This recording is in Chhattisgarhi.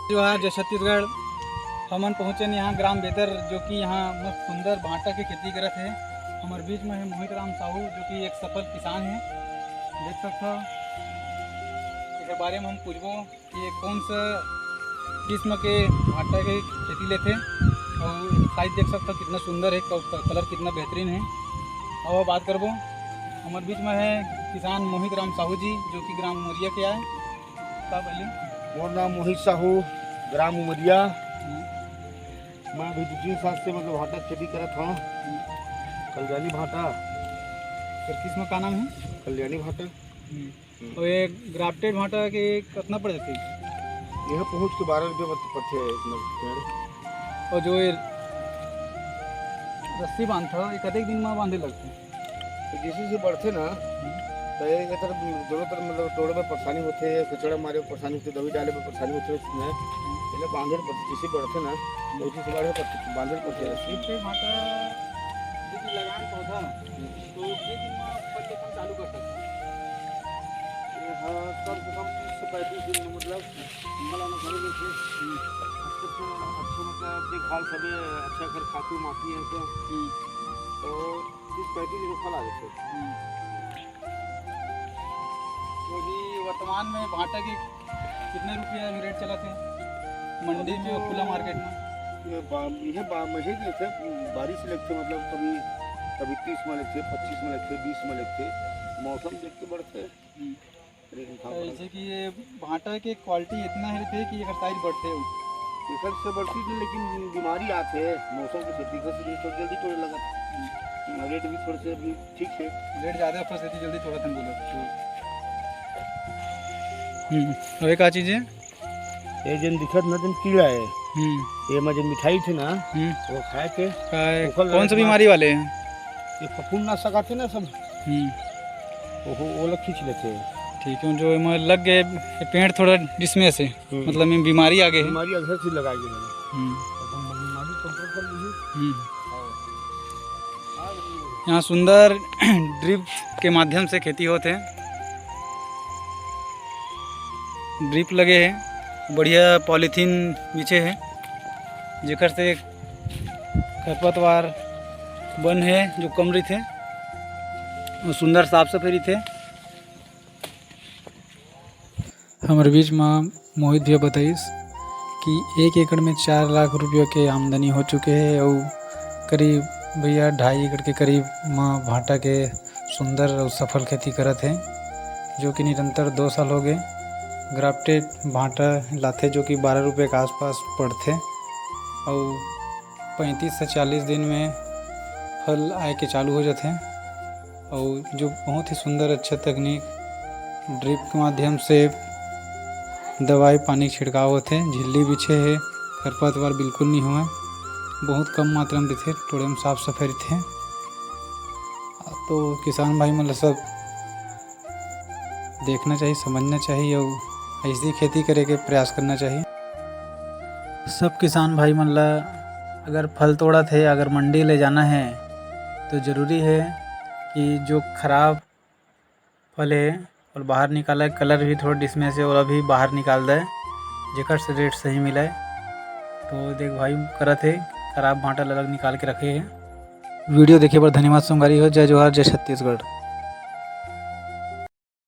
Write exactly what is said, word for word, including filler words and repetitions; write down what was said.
जोहार, जय छत्तीसगढ़। हमन पहुँचन यहाँ ग्राम बेदर, जो कि यहाँ मस्त सुंदर भांटा के खेती करत हे। हमर बीच में है मोहित राम साहू, जो कि एक सफल किसान है। देख सकथो, एकर बारे में हम पूछबो कि ये कौन सा किस्म के भांटा के खेती लेथे। और साइज देख सकथो कितना सुंदर है, क-, कलर कितना बेहतरीन है। और बात करबो, हमर बीच में है किसान मोहित राम साहू जी, जो कि ग्राम उमरिया के आए। का बोली? मोर नाम मोहित साहू, ग्राम उमरिया। हम्म। मैं अभी दो तीन साल से मतलब भांटा के खेती करत हूँ। हम्म। कल्याणी भांटा। सर, किस्म का नाम है? कल्याणी भांटा। हम्म। हम्म। और ये ग्राफ्टेड भांटा के कितना पड़ जाते हैं? यह पहुँच के बारह रुपये पड़-, पड़ते हैं इसमें पेड़। और जो ये रस्सी बांधता, ये कतेक दिन में बांधे लगते हैं? तो जैसे जैसे बढ़थे ना, हम्म। तो एक तरफ दोनों तरफ मतलब तोड़े में परेशानी होथे, कचड़ा मारे में परेशानी होथे, दवाई डाले में परेशानी होथे उसमें। पहले बांधे ल पड़थे, जैसे बढ़थे ना, तो उसी से बांधे पड़थे, बांधे ल पड़थे रस्सी। जैसे भांटा यदि लगान पौधा, तो के दिन में फल देखाना चालू कर सकते हैं? ये हाँ, कम से कम तीस से पैंतीस दिन में, मतलब, मला ना घरे में से, हम्म। अच्छा, अच्छा, अच्छा, मतलब, देखभाल सबे अच्छा कर, खातू माटी है तो, हम्म। तो तीस पैंतीस दिन में फल आ जाते हैं। हम्म। तो अभी वर्तमान में भांटा के कितने रुपया में रेट चलत हे मंडी में और खुला मार्केट में? ये बा-, ये बा-, ये लेथे, बारिश लेथे, मतलब कभी, कभी तीस में लेथे, पच्चीस में लेथे, बीस में लेथे, मौसम देख के बढ़थे। हम्म। रेट हिसाब तो से। जैसे कि ये भांटा के क्वालिटी इतना है थे कि एकर साइज बढ़थे। एकर से बढ़ती थी, लेकिन बीमारी आथे, मौसम के सेती, एकर से थोड़ा जल्दी तोड़े लगत। रेट भी थोड़े से अभी ठीक है। रेट ज़्यादा फंसे थी, जल्दी थोड़ा तुम बोलो। हम्म, और ये का चीज़ है? ये जन दिखत ना, जन कीड़ा है। हम्म। ये में जन मिठाई थे ना, हम्म। वो खाए के, का है? ओकर कौन सा लगे बीमारी वाले हैं? ये फफूंद ना सका थे ना सब। हम्म। ओहो, ओला खींच लेथे। ठीक है, जो एमा लग गए, ये पेड़ थोड़ा डिसमिस है, हम्म। मतलब में बीमारी आ गई है। बीमारी अधर से लगा गई है। हम्म। अब हम बीमारी कंट्रोल कर लीजिए। हम्म। यहाँ सुंदर ड्रिप के माध्यम से खेती होत हे। ड्रिप लगे हे, बढ़िया पॉलीथीन बिछे हे, जेकर से खरपतवार बन हे जो कम रहिथे और सुंदर साफ सफाई रहिथे। हमर बीच म मोहित भैया बताइस कि एक एकड़ में चार लाख रुपया के आमदनी हो चुके हे अउ करीब भैया ढाई एकड़ के करीब म भांटा के सुंदर अउ सफल खेती करत हे, जो कि निरंतर दो साल हो गए। ग्राफ्टेड भांटा लाथे, जो कि बारह रुपये के आसपास पड़थे अउ पैंतीस से चालीस दिन में फल आए के चालू हो जाथे। अउ जो बहुत ही सुंदर अच्छा तकनीक, ड्रिप के माध्यम से दवाई पानी छिड़काव होथे, झिल्ली बिछे हे, खरपतवार बिल्कुल नहीं हुआ, बहुत कम मात्रा में दिखे, टोड़े में साफ सफाई रहिथे। तो किसान भाई मन ल सब देखना चाहिए, समझना चाहिए अउ ऐसी खेती करे के प्रयास करना चाहिए। सब किसान भाई मन ला अगर फल तोड़त हे, अगर मंडी ले जाना है, तो जरूरी है कि जो खराब फल है और बाहर निकाले, कलर भी थोड़ा डिसमिस है, ओला भी बाहर निकाल दे, जेकर से रेट सही मिले। तो देख भाई करत हे, खराब भांटा ला अलग निकाल के रखे हे। वीडियो देखे बर धन्यवाद संगवारी हो। जय जोहार, जय छत्तीसगढ़।